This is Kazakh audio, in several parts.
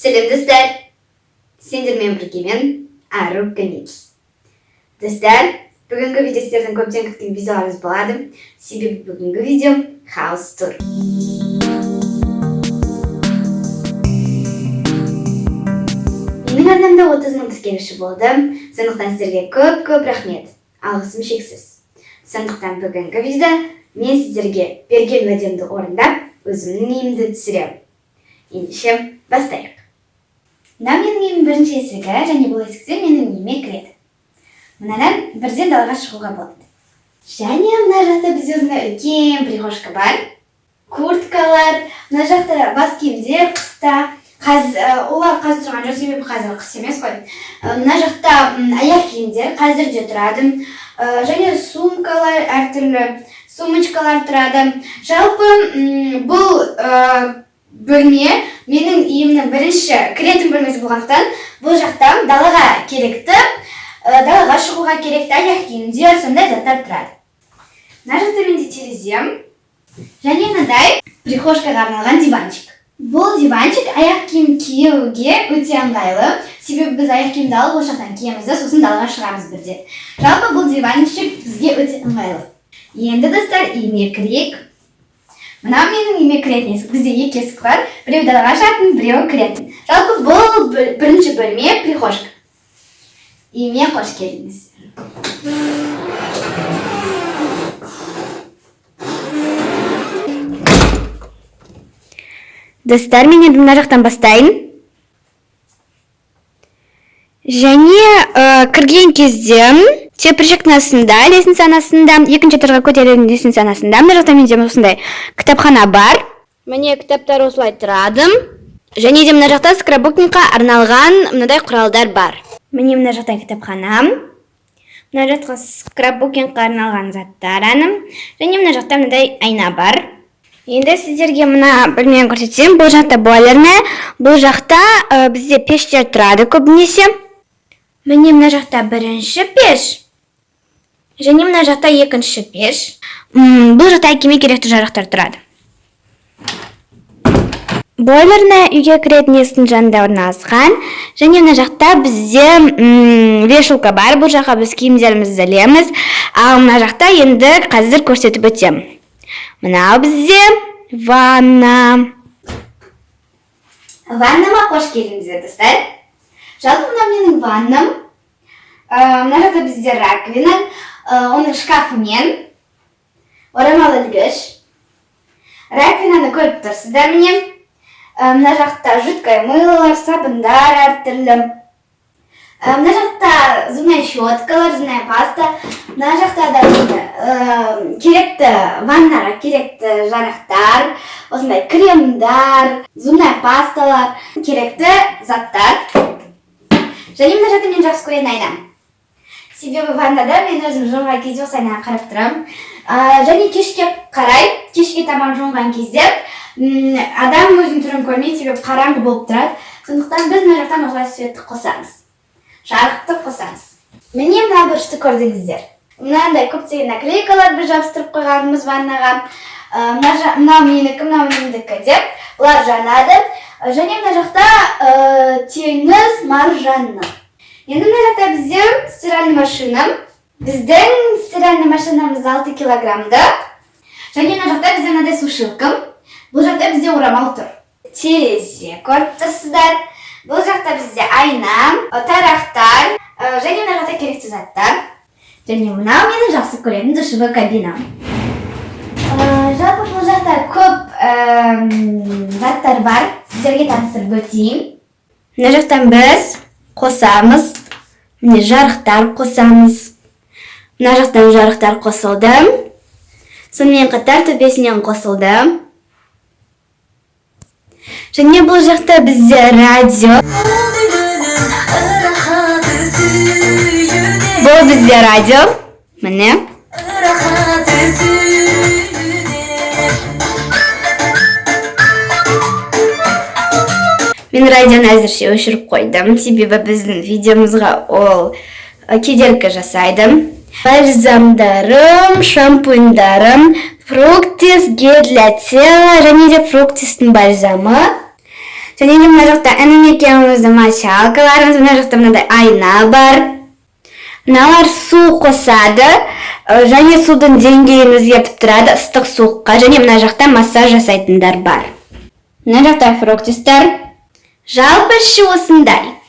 Сәлем, достар! Сендермен бірге мен, Ару Камикс. Достар, бүгінгі видео сіздердің көптен күткен видеоларыңыз болады, себебі бүгінгі видео house tour. Менің арнамда 30 мың тіркелуші болды, сондықтан сіздерге көп-көп рахмет, алғысым шексіз. Сондықтан бүгінгі видеода мен сіздерге берген уәдемді орындап, өзімнің үйімді түсіремін. Ендеше, бастайық. Мынау менің үйімнің бірінші есігі, және бұл есіктен менің үйіме кіреді. Мынадан бірден далаға шығуға болады. Және мына жақта бізде осындай үлкен прихожка бар. Курткалар, мына жақта бас киімдер қыста. Олар қазір тұрған жоқ, себебі қазір қыс емес қой. Мына жақта аяқ киімдер қазір де тұрады. Және сумкалар, әртүрлі сумочкалар тұрады. Жалпы бұл бөлме менің үйімнің бірінші кіретін бөлмесі болғандықтан, бұл жақта далаға керекті, далаға шығуға керекті аяқ киімдер, сондай заттар тұрады. Мына жақта менде терезем және мынандай прихожкаға арналған диванчик. Бұл диванчик аяқ киім киюге өте ыңғайлы, себебі біз аяқ киімді алып, ол жақтан киеміз да, сосын далаға шығамыз бірден. Жалпы бұл диванчик бізге өте ыңғайлы. Енді, достар, үйіме кірейік. Мынау менің үйіме кіретін есік. Бізде екі есік бар, біреуі далаға шығатын, біреуі кіретін. Жалпы бұл бірінші бөлме, прихожка. Үйіме қош келдіңіз. Достар, мен енді мына жақтан бастайын. Және кірген кезде теперішектің астында, лестницаның астында, екінші этажға көтерілетін лестницаның астында мына жақта менде осындай кітапхана бар. Міне, кітаптар осылай тұрады. Және де мына жақта скрапбукингқа арналған мынадай құралдар бар. Міне, мына жақта кітапхана. Мына жақта скрапбукингқа арналған заттар әні. Және мына жақта мынадай айна бар. Енді сіздерге мына бөлмені көрсетсем, бұл жақта бойлерная, бұл жақта бізде пештер тұрады көбінесе. Міне, мына жақта бірінші пеш. Және мына жақта екінші пеш. Бұл жақта әкеме керекті жарықтар тұрады. Бойлерная үйге кіретін есіктің жанында орналасқан. Және мына жақта бізде вешалка бар. Бұл жаққа біз киімдерімізді ілеміз. Ал мына жақта енді қазір көрсетіп өтемін. Мынау бізде ванна. Ваннама қош келдіңіздер, достар. Жалпы мынау менің ваннам. Мына жақта бізде раковина, оның шкафымен, орамал ілгіш. Раковинаны көріп тұрсыздар, міне. Мына жақта жидкое мылолар, сабындар әртүрлі. Мына жақта зубная щеткалар, зубная паста. Мына жақта да керекті, ваннаға керекті жарақтар, осындай кремдар, зубная пасталар, керекті заттар. Және мына жақта мен жақсы көретін айнам. Себебі ваннада мен өзім жуынған кезде осы айнаға қарап тұрамын. Және кешке қарай, кешке таман жуынған кезде адам өзінің түрін көрмейді, себебі қараңғы болып тұрады. Сондықтан біз мына жақтан осылай светті қосамыз. Жарықты қосамыз. Міне, мына бұрышты көрдіңіздер. Мынандай көптеген наклейкалар біз жабыстырып қойғанбыз ваннаға. Мынау менікі, мынау менікі деп. Бұлар жанады. Және мына жақта теңіз маржаны. Енді мына жақта бізде стиральный машина. Біздің стиральный машинамыз 6 килограммды. Және мына жақта бізде мынадай сушилка. Бұл жақта бізде орамал тұр. Терезе көріп тұрсыздар. Бұл жақта бізде айна, тарақтар, және мына жақта керекті заттар. Және мынау менің жақсы көретін душевой кабинам. Жалпы бұл жақта көп заттар бар. Сіздерге таныстырып өтейін. Мына жақтан біз қосамыз. Міне, жарықтар қосамыз. Мына жақтан жарықтар қосылды. Сонымен қатар төбесінен қосылды. Және бұл жақта бізде радио. Бұл бізде радио. Міне. Мен радионы әзірше өшіріп қойдым, себебі біздің видеомызға ол кедергі жасайды. Бальзамдарым, шампуньдарым, Фруктис, гель для тела және де Фруктистің бальзамы. Және де мына жақта інім екеуміздің мочалкаларымыз, мына жақта мынандай айна бар. Мыналар су қосады және судың деңгейін өзгертіп тұрады ыстық суыққа, және мына жақта массаж жасайтындар бар. Мына жақта фруктистер. Жалпы іші осындай.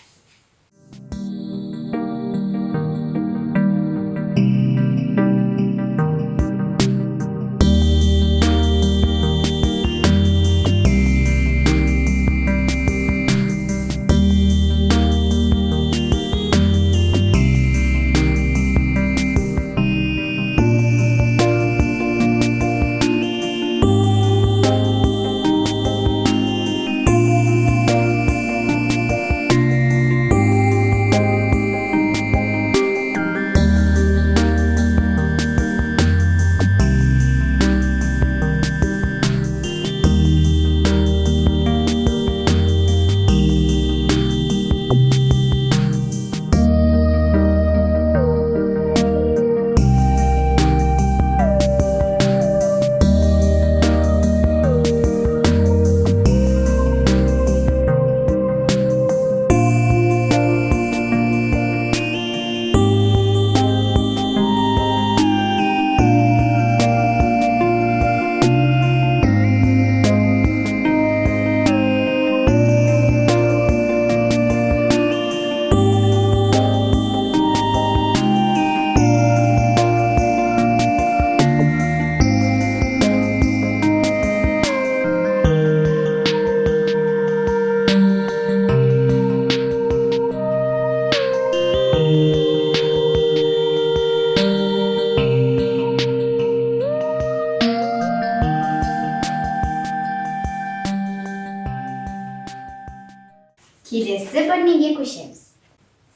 Келесі бөлмеге көшеміз.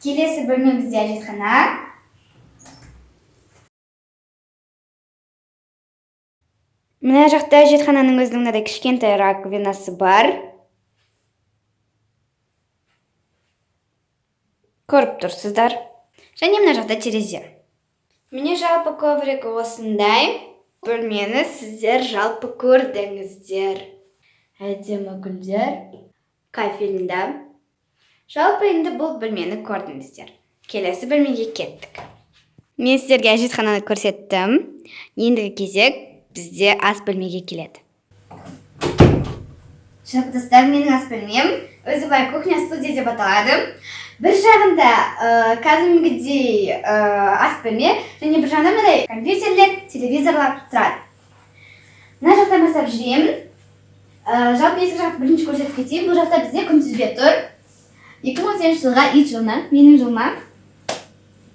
Келесі бөлме бізде әжетхана. Мына жақта әжетхананың өзінің мынадай кішкентай раковинасы бар. Көріп тұрсыздар. Және мына жақта терезе. Міне, жалпы ковригі осындай. Бөлмені сіздер жалпы көрдіңіздер. Әдемі гүлдер. Кафелінде. Жалпы енді бұл бөлмені көрдіңіздер. Келесі бөлмеге кеттік. Мен сіздерге әжетхананы көрсеттім. Ендігі кезек бізде ас бөлмеге келеді. Жалпы, достар, менің ас бөлмем өзі былай кухня студия деп аталады. Бір жағында кәдімгідей ас бөлме және бір жағында мынадай компьютерлер, телевизорлар тұрады. Мына жақтан бастап жүремін. Жалпы есік жақты бірінші көрсетіп кетейін. Бұл жақта бізде күнтізбе тұр. 2018 жылға, ит жылына, менің жылыма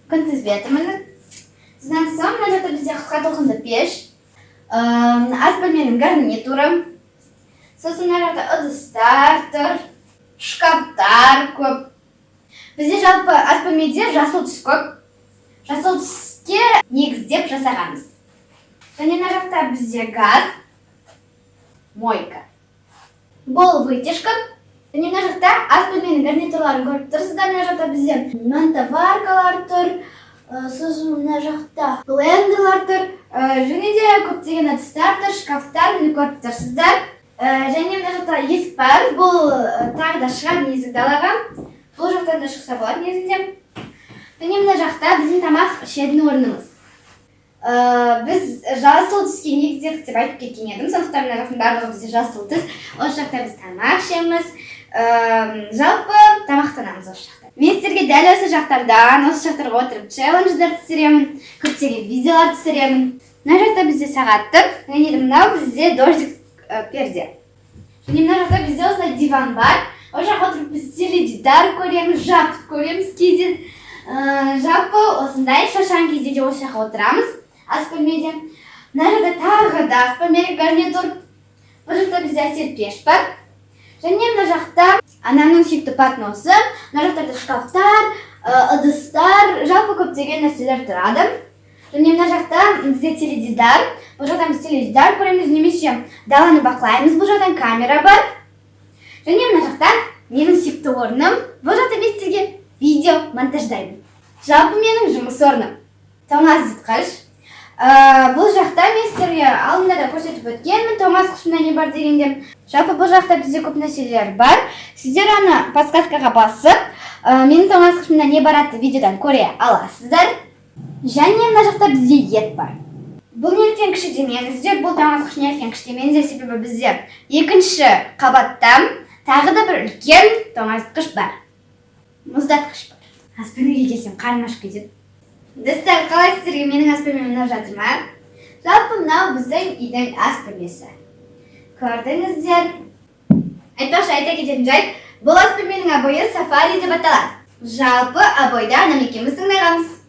күнтізбе тұр, міне. Содан соң мына жақта бізде қысқа толқынды пеш, ас бөлменің гарнитуры, сосын мына жақта ыдыстар тұр, шкафтар көп. Бізде жалпы ас бөлмеде жасыл түс көп. Жасыл түске негіздеп жасағанбыз. Және мына жақта бізде газ, мойка. Бұл вытяжка. Және мына жақта ас бөлменің гарнитурларын көріп тұрсыздар. Мына жақта бізде мантоваркалар тұр, сосын мына жақта блендерлар тұр, және де көптеген ыдыстар тұр, шкафтар, міне, көріп тұрсыздар. Және мына жақта есік бар. Бұл тағы да шығатын есік далаға. Бұл жақтан да шықса болады негізінде. Және мына жақта біздің тамақ ішетін орнымыз. Біз жасыл түске негіздедік деп айтып кеткен едім, сондықтан мына жақтың барлығы бізде жасыл түс. Осы жақта біз тамақ ішеміз, жалпы тамақтанамыз осы жақта. Мен сіздерге дәл осы жақтардан, осы жақтарға отырып челлендждер түсіремін, көптеген видеолар түсіремін. Мына жақта бізде сағат тұр және де мынау бізде дождик, перде. Және мына жақта бізде осындай диван бар. Ол жаққа отырып біз теледидар көреміз, жатып көреміз кейде. Жалпы осындай шаршаған кезде де осы жаққа отырамыз ас бөлмеде. Мына жақта тағы да ас бөлмелік гарнитур. Бұл жақта бізде әсет пеш бар. Және мына жақта анамның сүйікті патносы. Мына жақтарда шкафтар, ыдыстар, жалпы көптеген нәрселер тұрады. Және мына жақта бізде теледидар. Бұл жақтан біз теледидар көреміз немесе даланы бақылаймыз. Бұл жақтан камера бар. Және мына жақта менің сүйікті орным. Бұл жақта мен сіздерге видео монтаждаймын. Жалпы менің жұмыс орным. Тоңазытқыш. Бұл жақта мен сіздерге алдында да көрсетіп өткенмін, тоңазытқышымда не бар дегенде. Жалпы бұл жақта бізде көп нәрселер бар. Сіздер аны подсказкаға басып, менің тоңазытқышымда не бар атты видеодан көре аласыздар. Және мына жақта бізде ет бар. Бұл неліктен кіші демеңіздер, бұл тоңазытқыш неліктен кіші демеңіздер, себебі бізде екінші қабатта тағы да бір үлкен тоңазытқыш бар. Мұздатқыш бар. Ас бөлмеге келсем қарным ашып кетеді. Достар, қалай сіздерге менің ас бөлмем ұнап жатыр ма? Жалпы мынау біздің үйдің ас бөлмесі. Көрдіңіздер. Айтпақшы, айта кететін жайт, бұл ас бөлменің обойы сафари деп аталады. Жалпы обойда анам екеуміз тыңдағанбыз.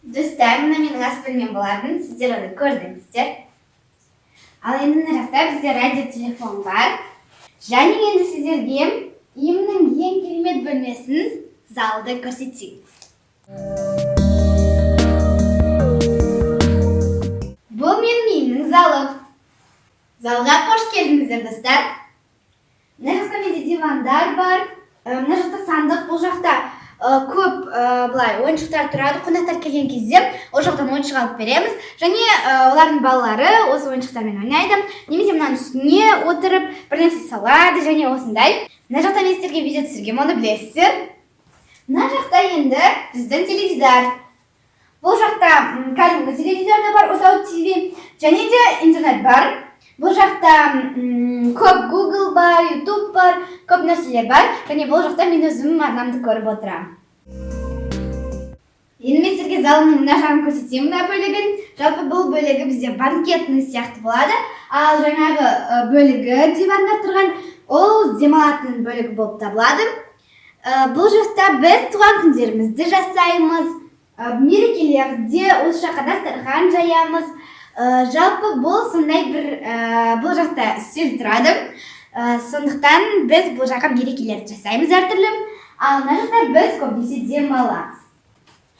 Достар, мына менің ас бөлмем болатын, сіздер оны көрдіңіздер. Ал енді мына жақта бізде радио телефон бар. Және енді сіздерге үйімнің ең керемет бөлмесін, залды көрсетейін. Бұл менің үйімнің залы. Залға қош келдіңіздер, достар. Мына жақта менде дивандар бар. Мына жақта сандық, бұл жақта көп былай ойыншықтар тұрады. Қонақтар келген кезде ол жақтан ойыншық алып береміз. Және олардың балалары осы ойыншықтармен ойнайды. Немесе мынаның үстіне отырып бір нәрсе салады және осындай. Мына жақта мен сіздерге видео түсіргенмін, оны білесіздер. Мына жақта енді біздің теледидар. Бұл жақта кәдімгі теледидар да бар, Отау ТВ, және де интернет бар. Бұл жақта көп Google бар, YouTube бар, көп нәрселер бар. Және бұл жақта мен өзімнің арнамды көріп отырамын. Енді мен сіздерге залымның мына жағын көрсетемін, мына бөлігін. Жалпы бұл бөлігі бізде банкетный сияқты болады. Ал жаңағы бөлігі дивандар тұрған, ол демалатын бөлігі болып табылады. Бұл жақта біз туған күндерімізді жасаймыз. Мерекелерде осы жаққа дастархан жаямыз. Жалпы бұл сондай бір, бұл жақта үстел тұрады. Сондықтан біз бұл жаққа мерекелерді жасаймыз әртүрлі. Ал мына жақта біз көбінесе демаламыз.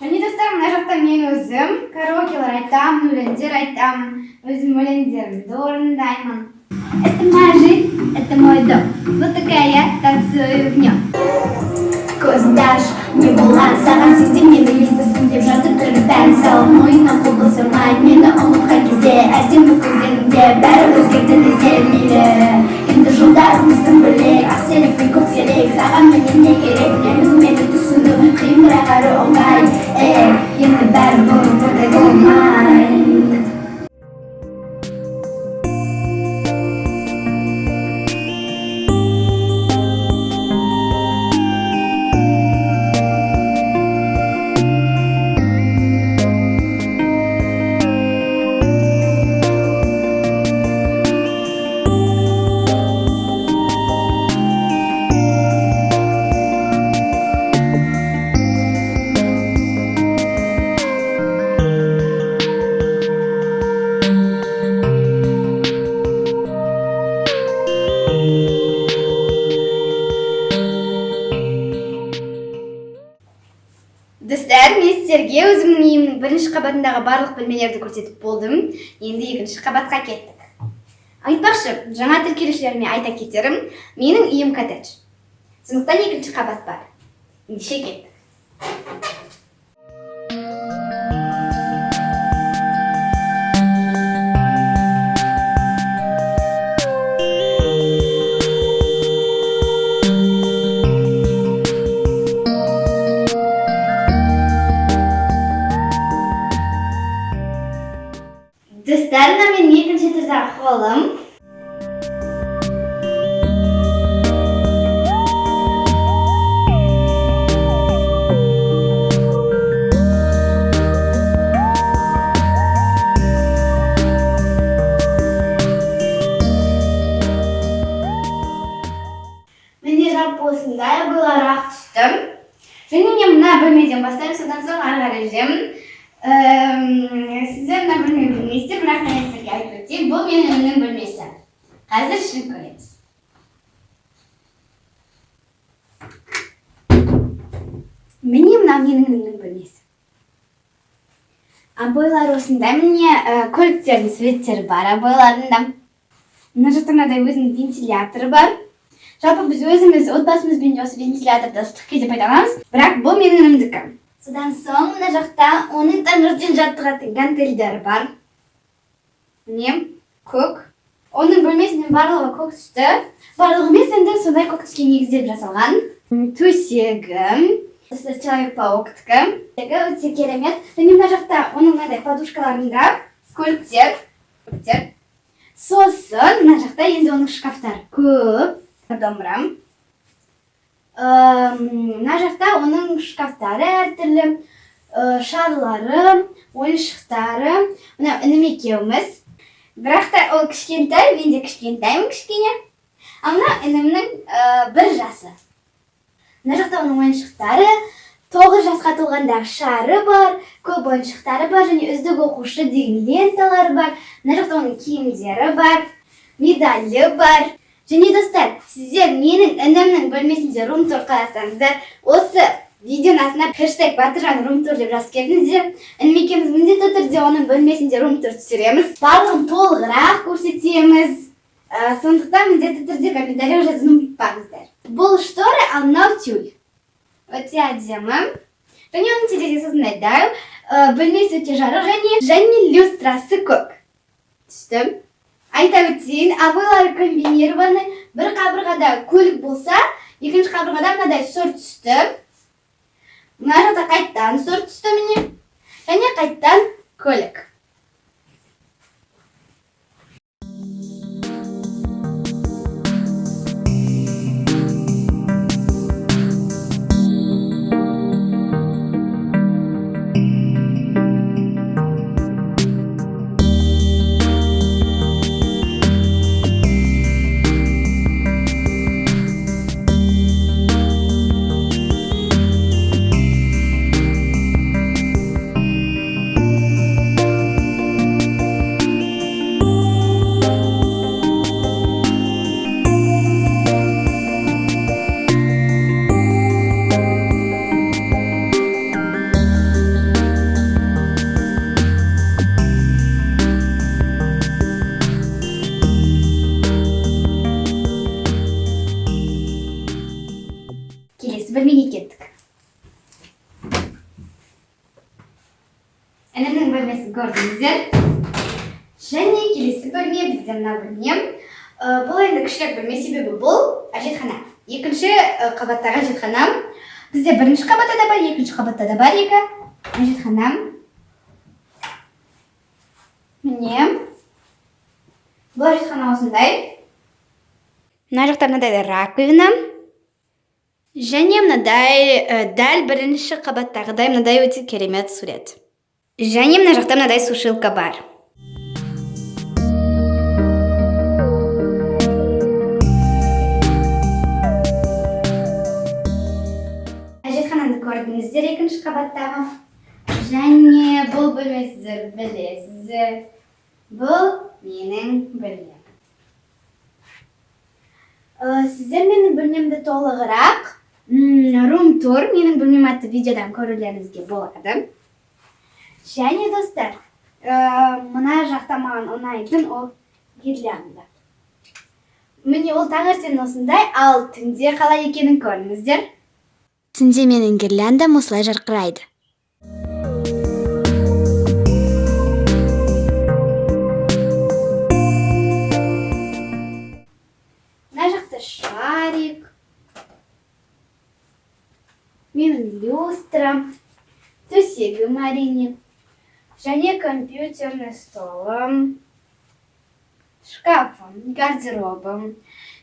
Және достар, мына жақта мен өзім караокелер айтамын, өлеңдер айтамын, өзім өлеңдерімді орындаймын. Это моя жизнь, это мой дом. Вот такая я танцую в нем. Көзіңді аш, не болған саған? Сен де мені естісің деп жатып тұрып ән сал. Мойныңнан қол босамай, мені ұмытқан кезде әдемі көздеріңде бәрі өзгерді десе мейлі. Енді жолдарымыздың бөлек, ақсерек пен көксерек. Саған менен не керек? Білемін, мені түсіну қиын, бірақ әрі оңай. Ей, енді бәрі бұрынғыдай болмай. Достар, мен сіздерге өзімнің үйімнің бірінші қабатындағы барлық бөлмелерді көрсетіп болдым. Енді екінші қабатқа кеттік. Айтпақшы, жаңа тіркелушілеріме айта кетерім, менің үйім коттедж. Сондықтан екінші қабат бар. Ендеше кеттік. Достар, мына менің екінші этаждағы холлым. Жалпы осындай обойлары ақ түсті. Және мен мына бөлмеден бастаймын, содан соң ары қарай жүремін. Сіздер мына бөлмені білмейсіздер, бірақ мен сіздерге айтып өтейін, бұл менің інімнің бөлмесі. Қазір ішін көреміз. Міне, мынау менің інімнің бөлмесі. Обойлары осындай, міне, көліктердің суреттері бар обойларында. Мына жақта мынадай өзінің вентиляторы бар. Жалпы біз өзіміз отбасымызбен де осы вентиляторды ыстық кезде пайдаланамыз, бірақ бұл менің інімдікі. Содан соң мына жақта оның таңертең жаттығатын гантельдері бар. Міне, көк. Оның бөлмесінің барлығы көк түсті. Барлығы емес, енді сондай көк түске негізделіп жасалған. Төсегі. Осы Человек-пауктікі. Өте керемет. Және мына жақта оның мынандай подушкаларында көліктер. Көліктер. Сосын мына жақта енді оның шкафтары көп. Домбырам. Мына жақта оның шкафтары әртүрлі, шарлары, ойыншықтары. Мына інім екеуміз. Бірақ та ол кішкентай, мен де кішкентаймын кішкене. Ал мына інімнің 1 жасы. Мына жақта оның ойыншықтары, 9 жасқа толғандағы шары бар, көп ойыншықтары бар және үздік оқушы деген ленталары бар. Мына жақта оның киімдері бар, медалі бар. Және достар, сіздер менің інімнің бөлмесінде рум-тур қаласаңыздар, осы видеоның астына хэштег Батыржан рум-тур деп жазып кетіңіздер. Інім екеуміз міндетті түрде оның бөлмесінде рум-тур түсіреміз. Барлығын толығырақ көрсетеміз. Сондықтан міндетті түрде комментарий жазуды ұмытпаңыздар. Бұл шторы, ал мынау тюль. Өте әдемі. Және оның терезесі осындай дәу. Бөлмесі өте жарық және люстрасы көк түсті. Айта өтейін, обойлары комбинированный. Бір қабырғада көлік болса, екінші қабырғада мынадай сұр түсті. Мына жақта қайттан сұр түсті міне. Және қайттан көлік. Келесі бөлмеге кеттік. Інімнің бөлмесін көрдіңіздер. Және келесі бөлме бізде мына бөлме. Бұл енді кішірек бөлме, себебі бұл әжетхана. Екінші қабаттағы әжетхана. Бізде бірінші қабатта да бар, екінші қабатта да бар екі әжетхана. Міне. Бұл әжетхана осындай. Мына жақта мынадай раковина. Және мынадай дәл бірінші қабаттағыдай мынадай өте керемет сурет. Және мына жақта мынадай сушилка бар. Әжетхананы көрдіңіздер екінші қабаттағы. Және бұл бөлме сіздер білесіздер. Бұл менің бөлмем. Сіздер менің бөлмемді толығырақ рум тур менің бөлмем атты видеодан көрулеріңізге болады. Және достар, мына жақта маған ұнайтын ол гирлянда. Міне, ол таңертең осындай, ал түнде қалай екенін көріңіздер. Түнде менің гирляндам осылай жарқырайды. Мына жақта шарик, менің люстрам, төсегім әрине, және компьютерный столым, шкафым, гардеробым.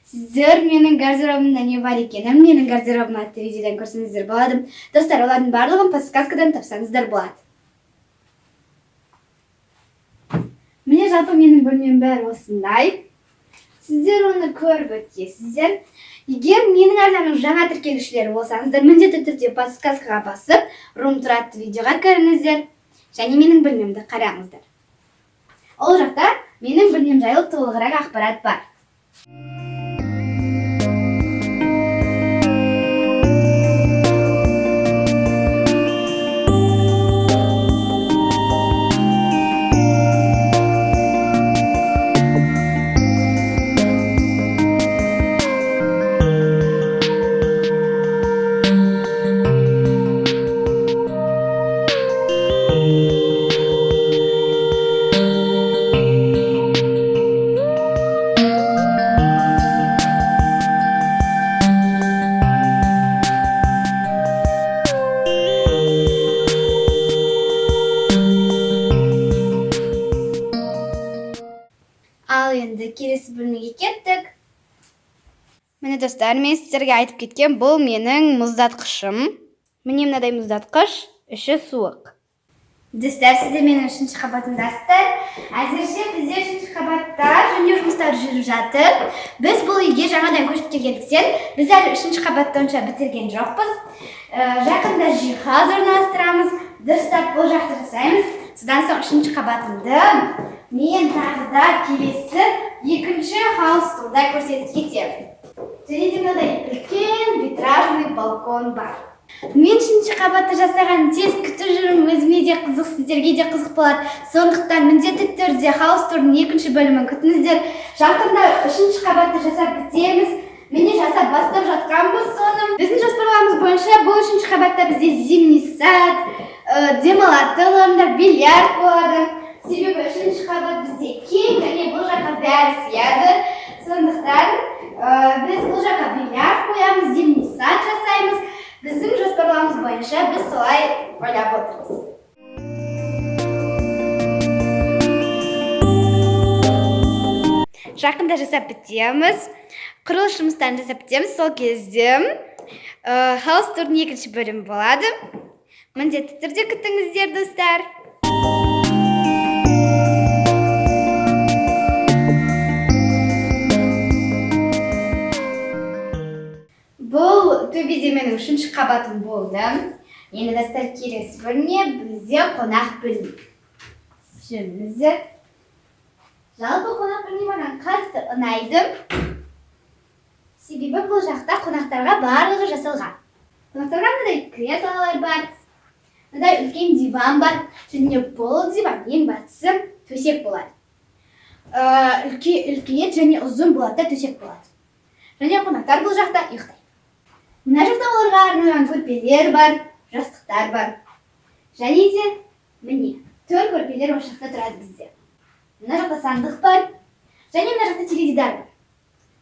Сіздер менің гардеробымда не бар екенін, менің гардеробым атты видеодан көрсеңіздер болады. Достар, олардың барлығын подсказкадан тапсаңыздар болады. Міне, жалпы менің бөлмем бәрі осындай. Сіздер оны көріп өткенсіздер. Егер менің арнамның жаңа тіркелушілері болсаңыздар, міндетті түрде подсказкаға басып, рум тур атты видеоға кіріңіздер және менің бөлмемді қараңыздар. Ол жақта менің бөлмем жайлы толығырақ ақпарат бар. Ал енді келесі бөлмеге кеттік. Міне, достар, мен сіздерге айтып кеткен бұл менің мұздатқышым. Міне, мынадай мұздатқыш, іші суық. Достар, сіздер менің үшінші қабатымдасыздар. Әзірше бізде үшінші қабатта жөндеу жұмыстары жүріп жатыр. Біз бұл үйге жаңадан көшіп келгендіктен, біз әлі үшінші қабатты онша бітірген жоқпыз. Жақында жиһаз орналастырамыз, дұрыстап бұл жақты жасаймыз. Содан соң үшінші қабатымды мен тағы да келесі екінші хаус турда көрсетіп кетемін. Және де мынадай үлкен витражный балкон бар. Мен үшінші қабатты жасаған тез күтіп жүрмін, өзіме де қызық, сіздерге де қызық болады. Сондықтан міндетті түрде хаус турдың екінші бөлімін күтіңіздер. Жақында үшінші қабатты жасап бітеміз. Міне, жасап бастап жатқанбыз соны. Біздің жоспарларымыз бойынша бұл үшінші қабатта бізде зимний сад, демалатын орындар, бильярд болады. Себебі үшінші қабат бізде кең және бұл жаққа бәрі сияды. Сондықтан біз бұл жаққа бильярд қоямыз, зимний сад жасаймыз. Біздің жоспарларымыз бойынша біз солай ойлап отырмыз. Жақында жасап бітеміз. Құрылыс жұмыстарын жасап бітеміз. Сол кезде хаус турдың екінші бөлімі болады. Міндетті түрде күтіңіздер, достар. Бұл төбеде менің үшінші қабатым болды. Енді, достар, келесі бөлме бізде қонақ бөлме. Жүріңіздер. Жалпы қонақ бөлме маған қатты ұнайды. Себебі бұл жақта қонақтарға барлығы жасалған. Қонақтарға мынадай креслолар бар, мынадай үлкен диван бар. Және бұл диван, ең бастысы, төсек болады. Үлкен және ұзын болады да төсек болады. Және қонақтар бұл жақта ұйықтайды. Мына жақта оларға арналған көрпелер бар, жастықтар бар. Және де міне, төр көрпелер осы жақта тұрады бізде. Мына жақта сандық бар, және мына жақта теледидар бар.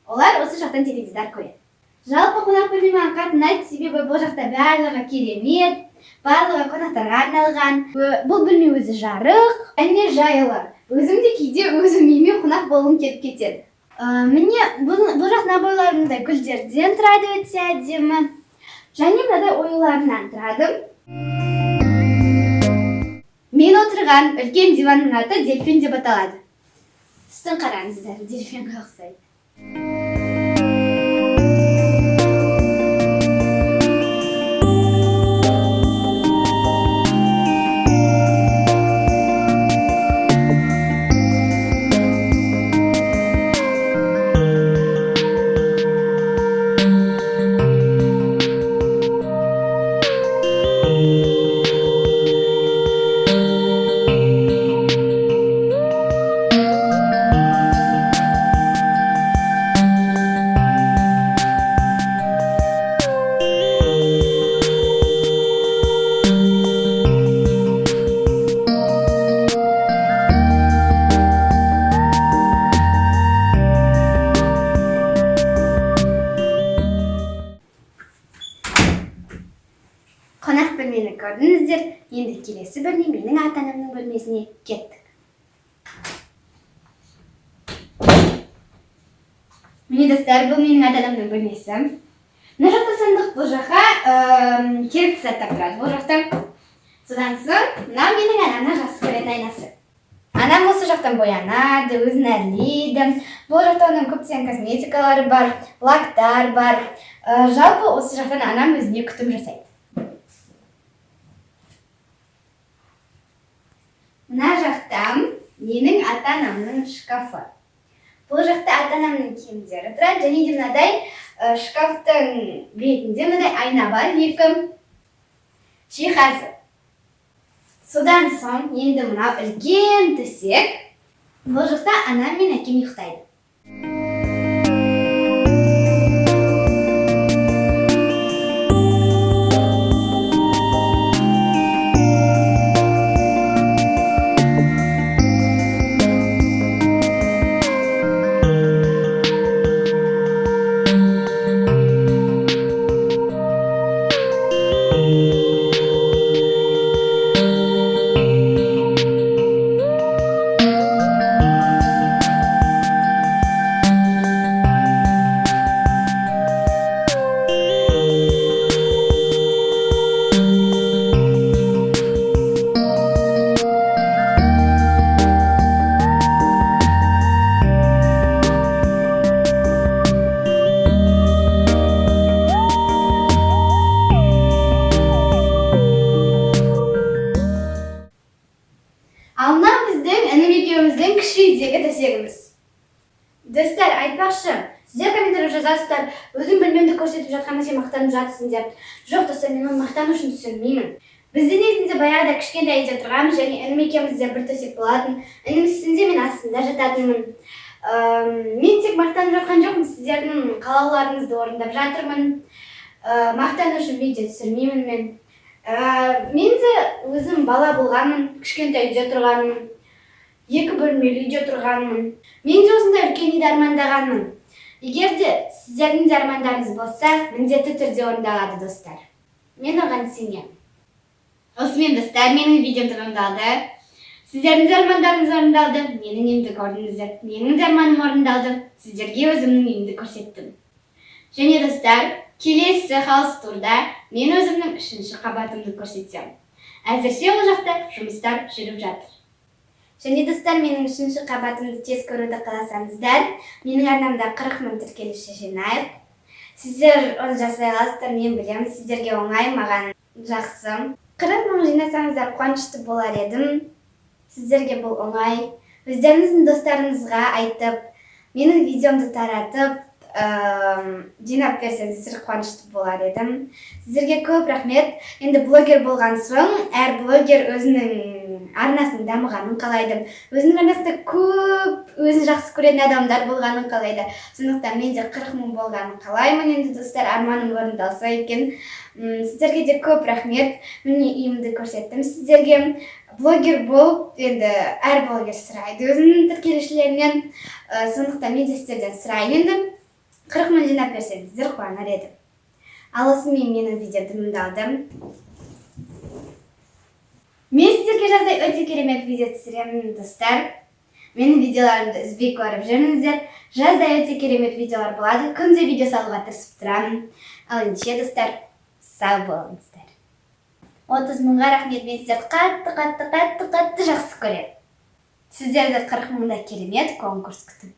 Олар осы жақтан теледидар көреді. Жалпы қонақ бөлме маған қатты ұнайды, себебі бұл жақта барлығы керемет, барлығы қонақтарға арналған. Бұл бөлме өзі жарық және жайлы. Өзім де кейде өзім үйіме қонақ болғым келіп кетеді. Міне, бұл жақ обойлары мындай гүлдерден тұрады, өте әдемі. Және мынадай оюларынан тұрады. Мен отырған үлкен диванның аты дельфин деп аталады. Үстін қараңыздар, дельфинге ұқсайды. Қонақ бөлмені көрдіңіздер. Енді келесі бөлме, менің ата анамның бөлмесіне кеттік. Міне, достар, бұл менің ата анамның бөлмесі. Мына жақта сандық, бұл жаққа керекті заттар тұрады бұл жақта. Содан соң мынау менің анамның жақсы көретін айнасы. Анам осы жақтан боянады, өзін әрлейді. Бұл жақта оның көптеген косметикалары бар, лактар бар. Жалпы осы жақтан анам өзіне күтім жасайды. Мына жақта менің ата-анамның шкафы. Бұл жақта ата-анамның киімдері тұрады. Және де мынадай шкафтың бетінде мынадай айна бар, екі жиһазы. Содан соң енді мынау үлкен төсек. Бұл жақта анам мен әкем ұйықтайды. Ал мынау біздің інім екеуміздің кіші үйдегі төсегіміз. Достар, айтпақшы, сіздер комментарий жазасыздар, өзім бөлмемді көрсетіп жатқанда сен мақтанып жатсың деп. Жоқ, достар, мен оны мақтану үшін түсірмеймін. Бізде негізінде баяғыда кішкентай үйде тұрғанбыз, және інім екеумізде бір төсек болатын. Інім үстінде, мен астында жататынмын. Мен тек мақтанып жатқан жоқпын, сіздердің қалауларыңызды орындап жатырмын. Мақтану үшін видео түсірмеймін мен. Мен де өзім бала болғанмын, кішкентай үйде тұрғанмын, екі бөлмелі үйде тұрғанмын. Мен де осындай үлкен үйді армандағанмын. Егер де сіздердің де армандарыңыз болса, міндетті түрде орындалады, достар. Мен оған сенемін. Осымен, достар, менің видеом тәмамдалды. Сіздердің де армандарыңыз орындалды, менің үйімді көрдіңіздер. Менің де арманым орындалды. Сіздерге өзімнің үйімді көрсеттім. Және, достар, келесі хаус-турда мен өзімнің үшінші қабатымды көрсетемін. Әзірше ол жақта жұмыстар жүріп жатыр. Және, достар, менің үшінші қабатымды тез көруді қаласаңыздар, менің арнамда 40 мың тіркелуші жинайық. Сіздер оны жасай аласыздар, мен білемін, сіздерге оңай, маған жақсы. 40 мың жинасаңыздар қуанышты болар едім. Сіздерге бұл оңай. Өздеріңіздің достарыңызға айтып, менің видеомды таратып, жинап берсеңіздер қуанышты болар едім. Сіздерге көп рахмет. Енді блогер болған соң, әр блогер өзінің арнасының дамығанын қалайды. Өзінің арнасында көп өзін жақсы көретін адамдар болғанын қалайды. Сондықтан мен де 40 мың болғанын қалаймын. Енді, достар, арманым орындалса екен. Сіздерге де көп рахмет. Міне, үйімді көрсеттім сіздерге. Блогер болып, енді әр блогер сұрайды өзінің тіркелушілерінен. Сондықтан мен де сіздерден сұрайын енді. 40 мың жинап берсеңіздер қуанар едім. Ал осымен менің видеом тәмамдалды. Мен сіздерге жаздай өте керемет видео түсіремін, достар. Менің видеоларымды үзбей көріп жүріңіздер. Жаздай өте керемет видеолар болады. Күнде видео салуға тырысып тұрамын. Ал ендеше, достар, сау болыңыздар. 30 мыңға рахмет, мен сіздерді қатты, қатты, қатты, қатты жақсы көремін. Сіздерді 40 мыңда керемет конкурс күтіп